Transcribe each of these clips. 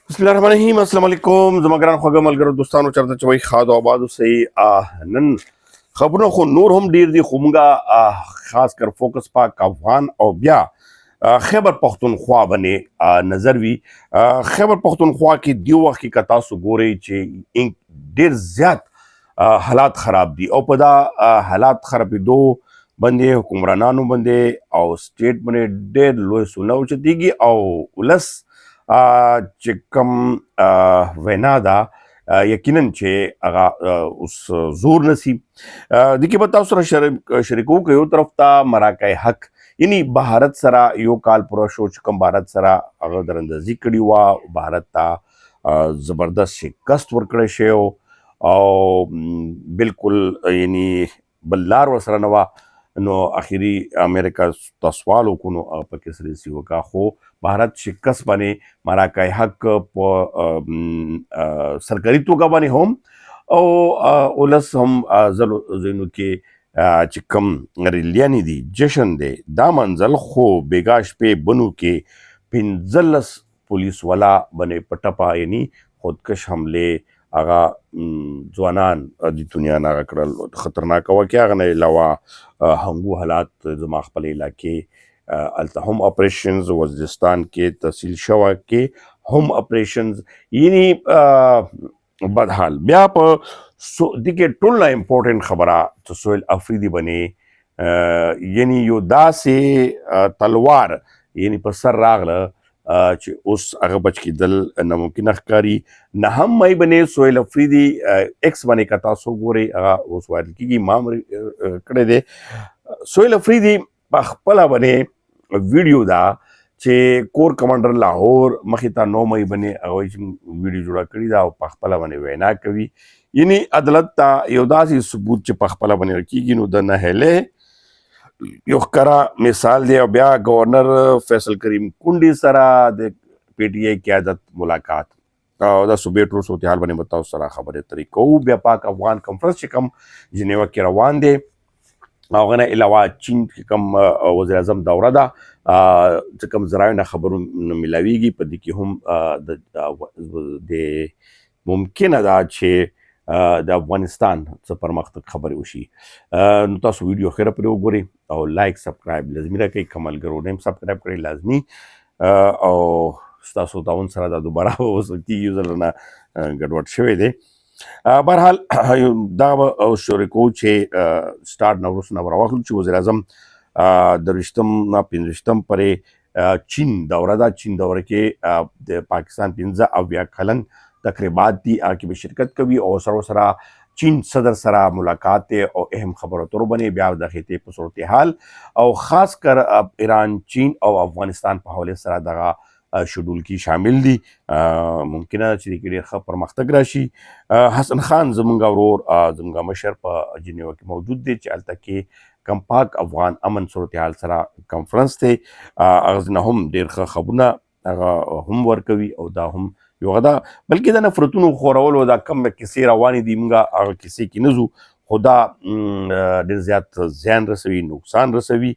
بسم الله الرحمن الرحیم. السلام علیکم زما ګران خوږه ملګرو، دوستانو، چرته چې وای خاد او آباد اوسئ. نن خبرونه خو نور هم ډیر دي، خو مونږه خاص کر فوکس پاک افغان او بیا خیبر پښتونخوا باندې نظر وی. خیبر پښتونخوا کې دیو وخت کې که تاسو ګورئ چې ډیر زیات حالات خراب دي او په دا حالات خرابېدو باندې حکمرانانو باندې او سټیټ باندې ډېر لوی سونه اوچتېږي او ولس چې کوم وینا ده، یقینا چې هغه اوس زور نسی. د کې به تاسو سره شریکو که یو طرف ته مراکای حق، یعنی بھارت سره یو کال پوره شو چې کوم بھارت سره هغه دراندازي کړې وه، بھارت ته زبردست شکست ورکړی شوی او بالکل یعنی بل لار ورسره نه وه. نو اخیری امریکا ته سوال وکړو، نو هغه پکې سره سی وکا، خو بھارت شکست باندې مراکای حق په سرکاري توګه باندې هم او ولس هم ځلو ځینو کې چې کم ریلیانې دي، جشن دی دا منزل. خو بیګا شپې بنو کې 15 پولیس ولا باندې په ټپه، یعنی خودکش حمله، هغه ځوانان د دنیا نه کړل. خطرناک واقعا. هغه نه علاوه هنګو حالات، زما خپل علاقې هلته هم اپریشنز، وزیرستان کې تحصیل شوا کې هم اپریشنز، یعنی بدحال. بیا په دې کې ټول نه امپورټنت خبره چې سهیل افریدي باندې یعنی یو داسې تلوار یعنی په سر راغله چې اوس هغه بچ کېدل ناممکنه ښکاري. نه هم مې باندې سهیل افریدي ایکس باندې که تاسو ګورئ، هغه اوس وایرل کېږي، ما هم کړی دی. سهیل افریدي په خپله باندې ویډیو ده چې کور کمانډر لاهور مخې ته 9 مئی باندې هغه وایي چې ویډیو جوړه کړې ده او په خپله باندې وینا کوي، یعنی عدالت ته یو داسې ثبوت چې په خپله باندې کېږي، نو د نهلې یو ښکاره مثال دی. او بیا گورنر فیصل کریم کنډي سره د پی ټی آی قیادت ملاقات او د صوبې ټول صورتحال باندې به تاسو سره خبرې اترې کوو. بیا پاک افغان کانفرنس چې کوم جنیوا کې روان دی، او هغه نه علاوه چین کې کوم وزیر اعظم دوره ده، چې کوم ذرایع نه خبرونه ملاویږي، په دې کې هم د ممکنه ده چې د افغانستان څه پرمختګ خبرې وشي. نو تاسو ویډیو خیره پرې وګورئ او لایک سبسکرایب لازمي راکړئ. که ملګرو نه سبسکرایب کړئ لازمي، او ستاسو تعاون سره دا دوباره اوس کېږي، ځل نه ګډوډ شوی دی. بهرحال دا به شریکو چې سټارټ نه وروسته نه راواخلو چې وزیر اعظم 23 نه 25 پورې چین دوره ده. چین دوره کې د پاکستان 75 کلن تقریبات دي، هغه کې به شرکت کوي او سره سره چین صدر سره ملاقات دی او اهم خبرو اترو باندې، بیا د خطې په صورتحال او خاص کر ایران، چین او افغانستان په حواله سره دغه شډول کې شامل دي. ممکنه ده چې دې کې ډېر ښه پرمختګ راشي. حسن خان زمونږ ورور، زمونږ مشر په جنیوا کې موجود دی چې هلته کې کم پاک افغان امن صورتحال سره کانفرنس دی، هغه نه هم ډېر ښه خبرونه هغه هم ورکوي. او دا هم یو غدا، بلکې د نفرتونو خورولو دا کم کیسې روانې دي، موږ هغه کیسې کې نه ځو، خو دا ډېر زیات زیان رسوي، نقصان رسوي.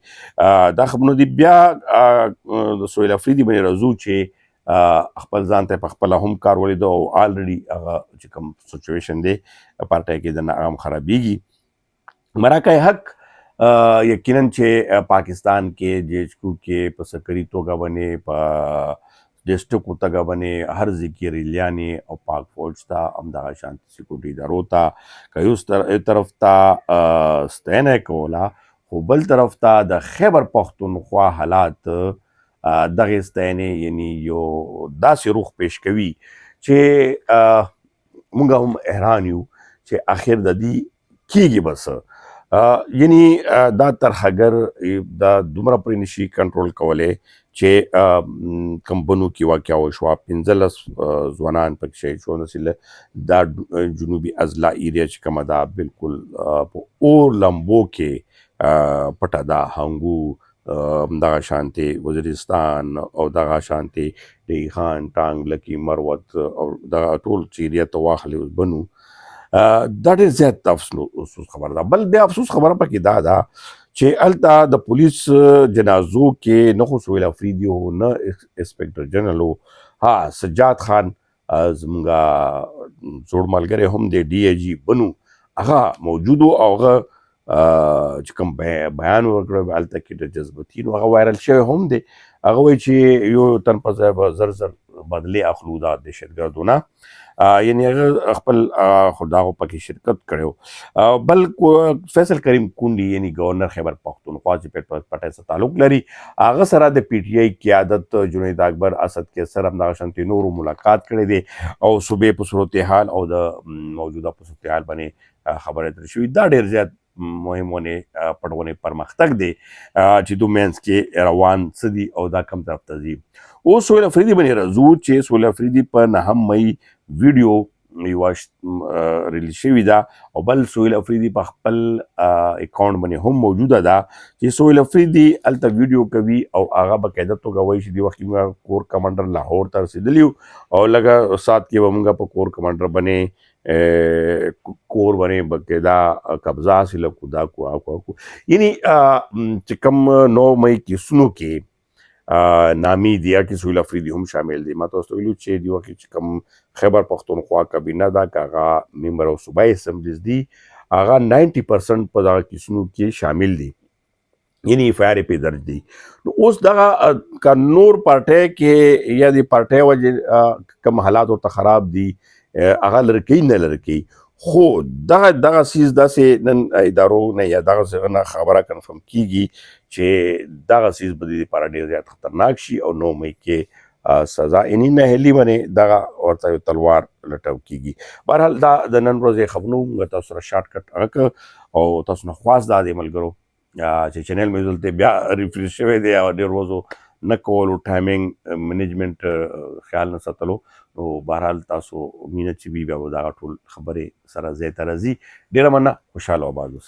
دا خبرونه دي. بیا د سهیل افریدي باندې راځو چې خپل ځان ته په خپله هم کار ولید او آلریډي هغه چې کوم سچویشن دی پارټۍ کې د نه، هغه هم خرابېږي. مراکای حق یقینا چې پاکستان کې جیچکو کې په سرکاري توګه باندې، په ډسټرکټ توګه باندې هر ځای کې ریلیانې او پاک فوج ته، همدغه شان سکیورټي ادارو ته که یو طرف ته ستاینه کوله، خو بل طرف ته د خیبر پښتونخوا حالات دغې ستاینې یعنی یو داسې روخ پیش کوي چې موږ هم حیران یو چې اخر د دې کیږي بس. یعنی دا ترهګر دا دومره پرې نشي کنټرول کولی چې کوم بنو کې واقعه وشوه، 15 ځوانان پکې شهید شو. نو دا جنوبي اضلاع ایریا چې کومه ده، بالکل په اور لمبو کې پټه ده. هنګو، دغه شانتې وزیرستان او دغه شانتې ډي خان، ټانګ، لکی، مروت او دغه ټول چې ایریا ته واخلې، اوس بنو دا ډېر زیات افسوس خبره ده. بل بیا افسوس خبره پکې دا ده چې هلته د پولیس جنازو کې نه خو سهیل افریدي و، نه انسپکټر جنرل و. ها سجاد خان زمونږ زوړ ملګری هم دی، ډي ای جي بنو، هغه موجود او هغه چې کوم بیان ورکړ هلته کې د جذبتي، نو هغه وایرل شوی هم دی. هغه وایي چې یو تن په ځای به زر زر بدلې اخلو دا دهشتګردونه، یعنی هغه خپل خو دا پکې شرکت کړو. بل فیصل کریم کونډي، یعنی گورنر خیبر پښتونخوا چې پټه سره تعلق لري، هغه سره د پی ټی آی قیادت جنید اکبر، اسد قیصر، همدغه شانتي نورو ملاقات کړی دی او صوبې په صورتحال او د موجوده په صورتحال باندې خبرې اترې شوې. دا ډیر زیات مهم ونه پټونه پرمختګ دی چې دوه مینس کې روان څه دي او دا کم طرف ته ځي. او سهیل افریدي باندې راځو چې سهیل افریدي په 9 مئی ویډیو یوه ریلیز شوې ده او بل سهیل افریدي په خپل اکاونټ باندې هم موجوده ده چې سهیل افریدي هلته ویډیو کوي او هغه باقاعده توګه وایي چې دې وخت کې موږ کور کمانډر لاهور ته رسېدلي او لږه ساعت کې به موږ په کور کمانډر باندې کور باندې باقاعده قبضه حاصله کو، دا کو کو کو، یعنی چې کوم 9 مئی کیسونو کې نامي دی کې سهیل افریدي هم شامل دی. ما تاسو ته ویلو چې دی وخت چې کوم خیبر پښتونخوا کابینه ده، که هغه ممبر او صوبایي اسمبلیز دي، هغه 90% په دغه کیسونو کې شامل دي، یعنی اف آی آر په درج دي. نو اوس دغه که نور پارټۍ کې یا د پارټۍ وجه کوم حالات ورته خراب دي، هغه لرې کوي نه لرې کوي، خو دغه دغه څیز داسې نن ادارو نه یا دغه څه نه خبره کنفرم کیږي چې دغه څیز به د دې لپاره ډېر زیات خطرناک شي او 9 مئی کې سزا، یعنی نهلی باندې دغه ورته یو تلوار لټو کیږي. بهرحال دا د نن ورځې خبرونو موږ تاسو سره شارټ کټ هغه او تاسو نه خواست دا دی ملګرو چې چینل مې دلته بیا ریفریش شوی دی او ډېر ورځو نه کولو ټایمینګ منیجمنټ خیال نه ساتلو، نو بهرحال تاسو مینه چې وي بیا به دغه ټول خبرې سره ځای ته راځي. ډېره مننه، خوشحاله او آباد اوسئ.